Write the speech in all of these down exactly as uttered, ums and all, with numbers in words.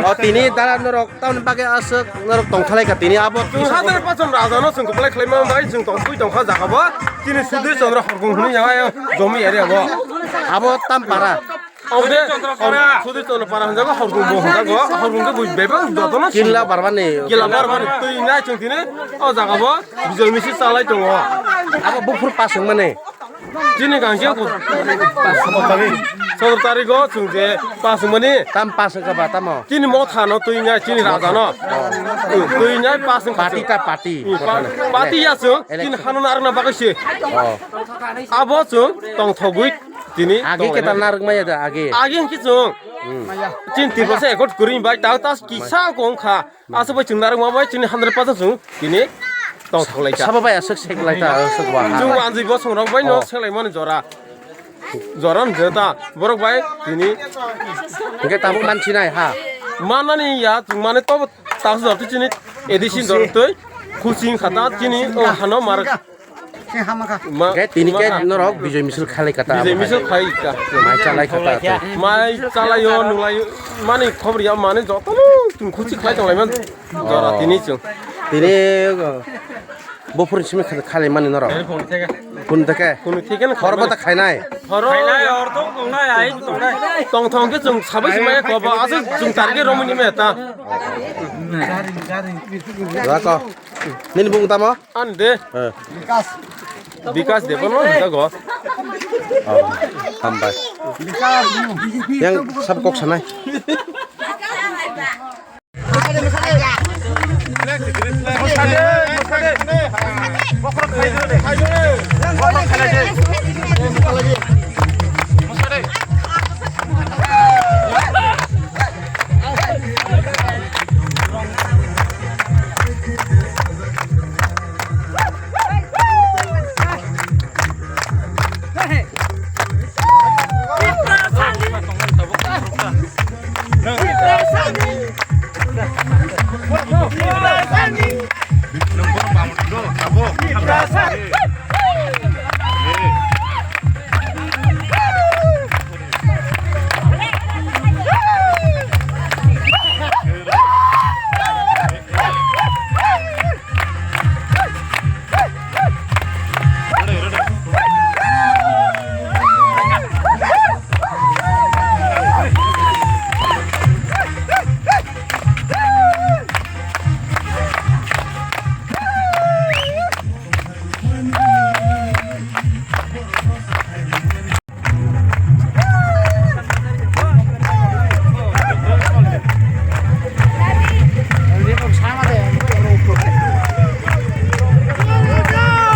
O tini dara norok tamni bagwi aswk norok tongkha lai kha tini abo. Chwng hajar pason raja no chwng kwplai khlai ma bai chwng tong twi tongkha jaga bo. Chini Sudhir Chandra Horkong hwnwi ya jomi area bo. Abo tam para. Abo de Sudhir Chandra para hwnjago Horkong bo hwnjago Horkong ke bui bebang jotono. Killa barmani. Killa barmani twi nai chwng tini o jaga bo bijol misil chalai tongo. Abo buphur pas wngmani. Chini gangse ko sotoro tarikh o chwng je pas wngmani. Tam pas wngkha ba tamo? Chini motha no twi nya chini raja no. Twi nya pas wngkha. Party ta party. Party ya chwng chini hano narwkna bagwi se. Oh. Abo chwng tongthogwi tini agi ketal narwk maya da agi. Agi hwnkhe chwng. Chini Tiprasa accord kwrwi bai ta ta kisa ko wngkha. Aswk bai chwng narwkma bai chini hundred percent chwng tini tongthok lai kha. Sabo bai aswk sek lai ta, aswk wa ha. Chwng anjwi bosong rok bai no sek lai mani jora. Jora no jeta borok bai tini. Hwnkhe tabuk mansinai ha. Manani ya chwng mane tobo taksajak twi chini A D C doro twi khuching khata chini o hano mar. Khe hama kha. Khe tini khe norok bijoi misil khalai kata. Bijoi misil khai ka. Mai chalai kata. Mai chalai yo nulai mani khobor ya mani jotono chwng khusi khlai tong lai man. Jora tini chwng. Tini bufur simi khalai mani norok. Kun theke. Kun theke na khorbo ta khainai. Khoro. Khainai or tong tongnai ai tongnai. Tong thong khe chwng sabai sima ya kobo aswk chwng target romwi ni me ta. Rako. Nini bung tamo? An de. Eh. Bikas Debbarma hwnjago. Oh, hambai. Yang sab kok sanai.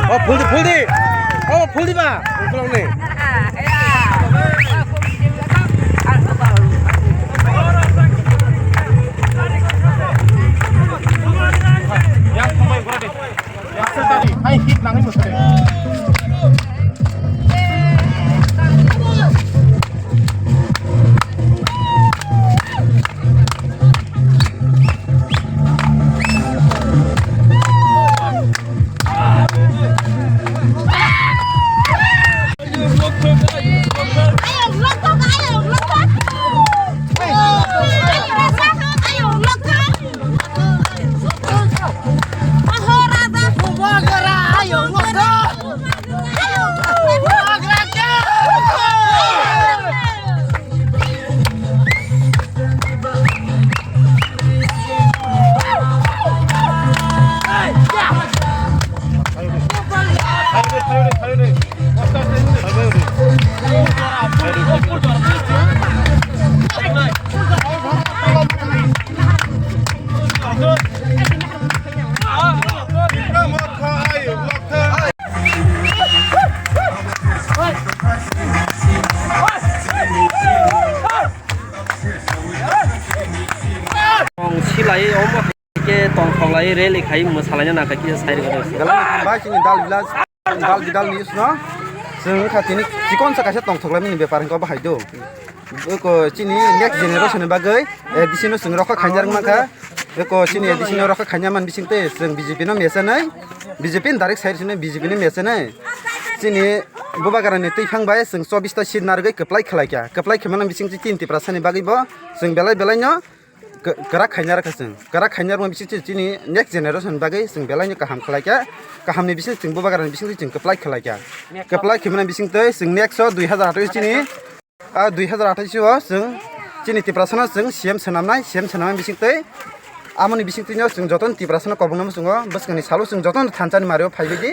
O phuldi, phuldi. O phuldi ba. Ukulok ni. Tong silai omo hai khe tongthok lai rally khai mwsalaina nangkha kisa sai rwgwi. Bai chini Dal village, Dal, Dal news no. Chwng wngkha tini chikon sa kaisa tongthok laimani bepar hwnkhe obo hai do. Eko chini next generation ni bagwi A D C no chwng rokha khaina rwngmankha. Eko chini A D C no rokha khaina man bising tei chwng B J P no mechenai, B J P ni direct side sini B J P no mechenai. Chini Bubagrani twiphang bai chwng chobbish ta seat narwgwi kwplai khlaikha. Kwplai khaimani bising chini Tiprasani bagwi bo chwng belai belai no K-, kwrak khaina rwkha chwng. Kwrak khaina rwma bising chini next generation bagwi chwng belai no kaham khlaikha. Kahamni bising chwng Bubagrani bising chwng kwplai khlaikha. Kwplai khimani bising tei chwng next o dui hazar athais chini, a dui hazar athais o chwng chini Tiprasano chwng C M swnamnai, C M swnamnai bising tei amoni bising twi no chwng jotono Tiprasano kobongno muchungo bwskangni salo chwng jotono thansa ni mario phaibai di.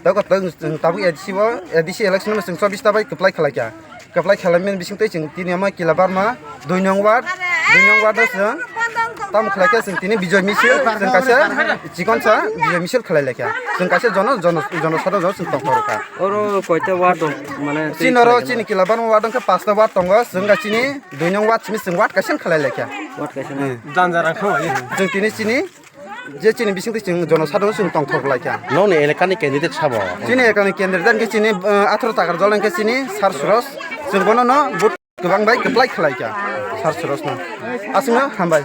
Tei kok tei chwng tabuk A D C o, A D C election o chwng chobbish ta bai kwplai khlaikha. Kwplai khlaimani bising tei chwng tini omo Kila Barma, dui nong ward, dui nong ward o chwng tamo khlaikha chwng tini Bijoy Misil, chwng kaisa chikon sa Bijoy Misil khlai laikha. Chwng kaisa jono, jono, jono sadharo chwng tongthok rwkha. Oro koita ward dong, mane twi chini oro khlaikha chini na? Kila Barma ward wngkha pasta ward tongo, chwng ga chini dui nong ward chini chwng ward kaisa khlai laikha. Ward kaisa na? Hmm. Danjar ang khawa. Chwng tini chini je chini bising twi chwng jono sadharo chwng tongthok laikha. Nokni elekani candidate sabo? Chini elekani candidate hwnkhe chini, uh, atharo takar jol hwnkhe chini Sar Suros. Chwng bono no vote kwbang bai kwplai khlaikha Sar Suros no. Aswkno hambai.